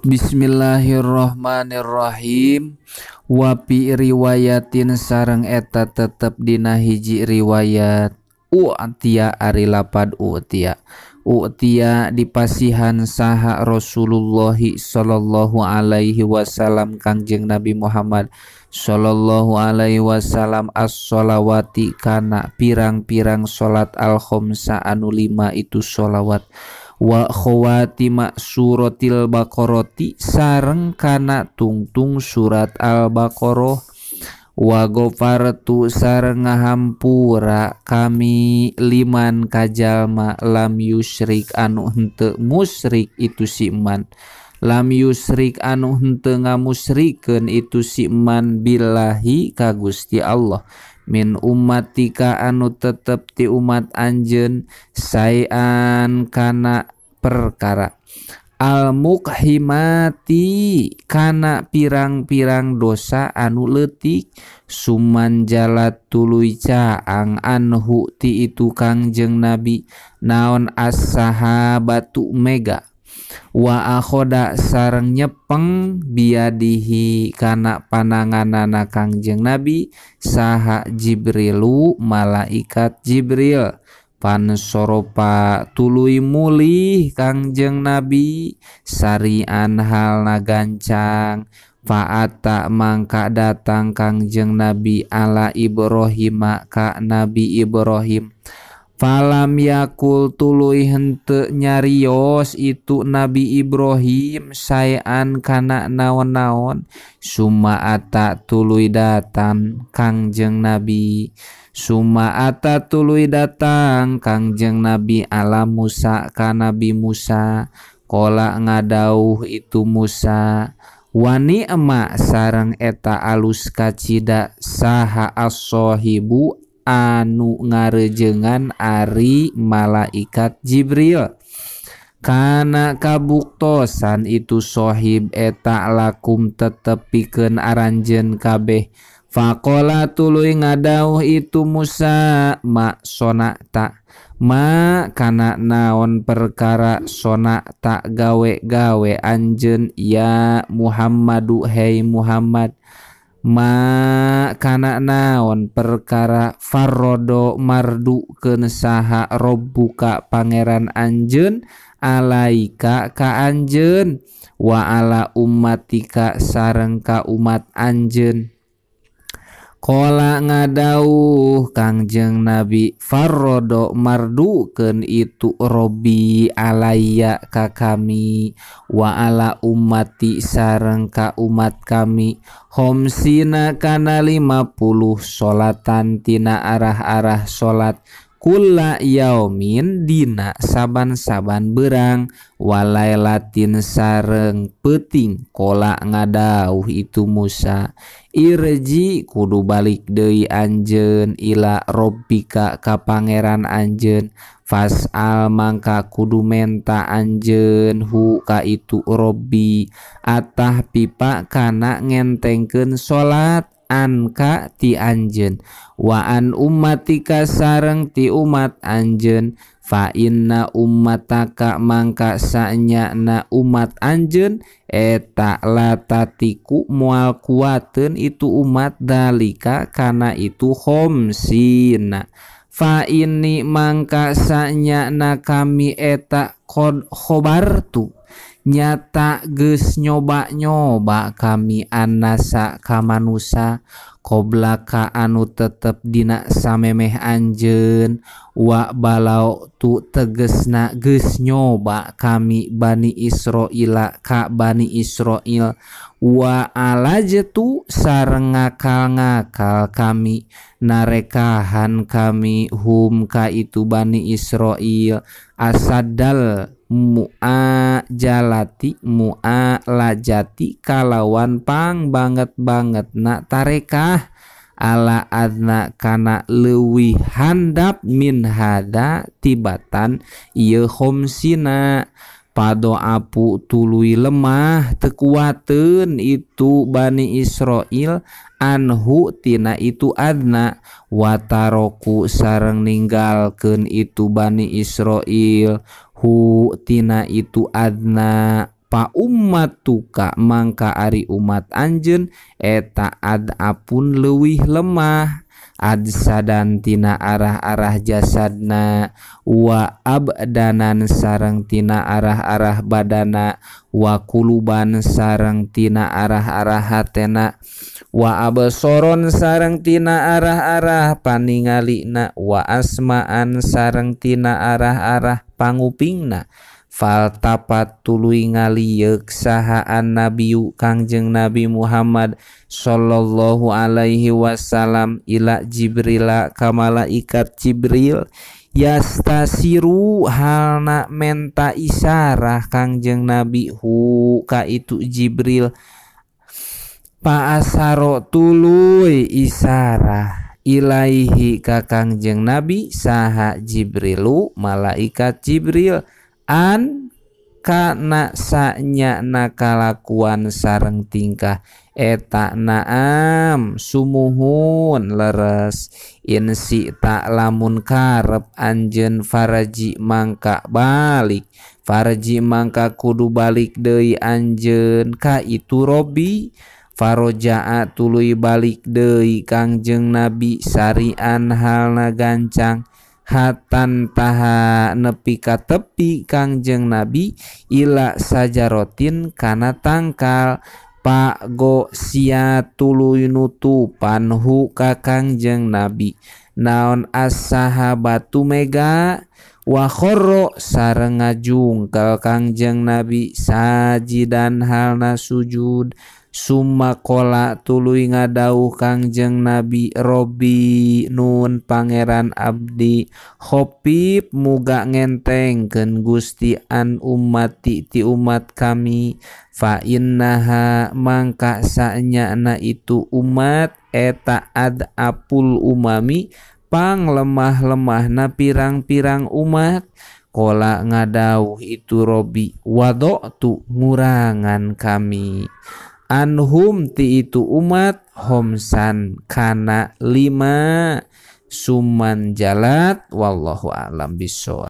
Bismillahirrahmanirrahim. Wa fi riwayatin sareng eta tetep dina hiji riwayat u'tiya ari lapad u'tiya. U'tiya dipasihan saha Rasulullah sallallahu alaihi wasallam Kangjeng Nabi Muhammad sallallahu alaihi wasallam as-sholawati kana pirang-pirang salat al-khamsa anu 5 itu sholawat wa khawatima suratil baqarati sareng kana tungtung surat al-baqarah wa ghafartu sareng ngahampura kami liman kajalma lam yusyrik anu henteu musyrik itu si man lam yusyrik anu henteu ngamusyrikeun itu si man billahi ka Gusti Allah min ummatika anu tetep ti umat anjeun saean kana perkara al mukhimati kana pirang-pirang dosa anu leutik suman jalat tuluy caang anhu ti itu Kangjeng Nabi naon as-sahabatu mega wa akhoda sareng nyepeng biadihi kana pananganana Kangjeng Nabi saha Jibrilu malaikat Jibril pansoropa tuluy mulih Kangjeng Nabi sarian halna gancang faata mangka datang Kangjeng Nabi ala Ibrahim ka Nabi Ibrahim falam yakul tuluy henteu nyarios itu Nabi Ibrahim saean kana naon-naon summa ata tuluy datang Kangjeng Nabi summa ata tuluy datang Kangjeng Nabi ala Musa ka Nabi Musa kola ngadauh itu Musa wani ema sareng eta alus kacida saha as-sahibu anu ngarejengan ari malaikat Jibril kana kabuktosan itu sohib eta lakum tetep pikeun aranjeun kabeh faqala tuluy ngadauh itu Musa ma sonata ma kana naon perkara sonata gawe-gawe anjeun ya Muhammadu hei Muhammad ma kana naon perkara farrodo mardukeun saha robbuka pangeran anjeun alaika ka anjeun wa ala ummatika sareng ka umat anjeun Kola ngadauh Kangjeng Nabi farrodo mardukeun itu Robbi alayya ka kami wa ala ummati sareng ka umat kami khomsina kana 50 sholatan tina arah-arah sholat kula yaumin dina saban-saban berang walailatin sareng peuting kola ngadauh itu Musa irji kudu balik deui anjeun ila robbika ka pangeran anjeun fasal mangka kudu menta anjeun hu ka itu robbi atah pipa kana ngentengkeun salat anka ti anjeun wa an ummatika sareng ti umat anjeun fa inna ummataka mangka sanyana umat anjeun eta latatiku moal kuateun itu umat dalika kana itu khomsina fa inni mangka sanyana kami eta qad khobartu nyata geus nyoba-nyoba kami anasa ka manusa qoblaka anu tetep dina samemeh anjeun wa balau tu tegesna geus nyoba kami Bani Israila ka Bani Israil wa alajtu sareng ngakal-ngakal kami narekahan kami hum ka itu Bani Israil asadal muajalati mualajati kalawan pang banget banget nak tarekah ala adna kana leuwih handap min hada tibatan ieu khomsina pado apu tuluy lemah tekuateun itu Bani Israil anhu tina itu adna wataroku sareng ninggalkeun itu Bani Israil hu tina itu adna. Pa ummatuka mangka ari umat anjeun eta adapun leuwih lemah adsadan tina arah-arah jasadna wa abdanan sareng tina arah-arah badana wa kuluban sareng tina arah-arah hatena wa absoron sareng tina arah-arah paningalina wa asmaan sareng tina arah-arah pangupingna. Faltapat tuluy ngalieuk saha annabiyu Kangjeng Nabi Muhammad sallallahu alaihi wasallam ila Jibrila ka malaikat Jibril yastasiru halna menta isyarah Kangjeng Nabi hu ka itu Jibril paasaro tuluy isyarah ilaihi ka Kangjeng Nabi saha Jibrilu malaikat Jibril an kana sanya nakalakuan sareng tingkah eta naam sumuhun leres insi tak lamun karep anjeun faraji mangka balik farji mangka kudu balik deui anjeun ka itu robi farojaa tuluy balik deui Kangjeng Nabi sarian halna gancang hatan taha nepi ka tepi Kangjeng Nabi ila sajarotin kana tangkal pak go sia tuluy nutupan hu ka Kangjeng Nabi naon as-sahabatu mega wa khorro sareng ngajungkel Kangjeng Nabi sajidan halna sujud summa kola tuluy ngadauh Kangjeng Nabi Robi nun pangeran abdi khopip muga ngentengkeun Gusti an ummati ti umat kami fa innaha mangka sanyana itu umat eta adapul umami pang lemah-lemahna pirang-pirang umat. Kola ngadauh itu Robi wadoktu ngurangan kami anhum ti itu umat homsan kana 5 suman jalat wallahu a'lam bissawab.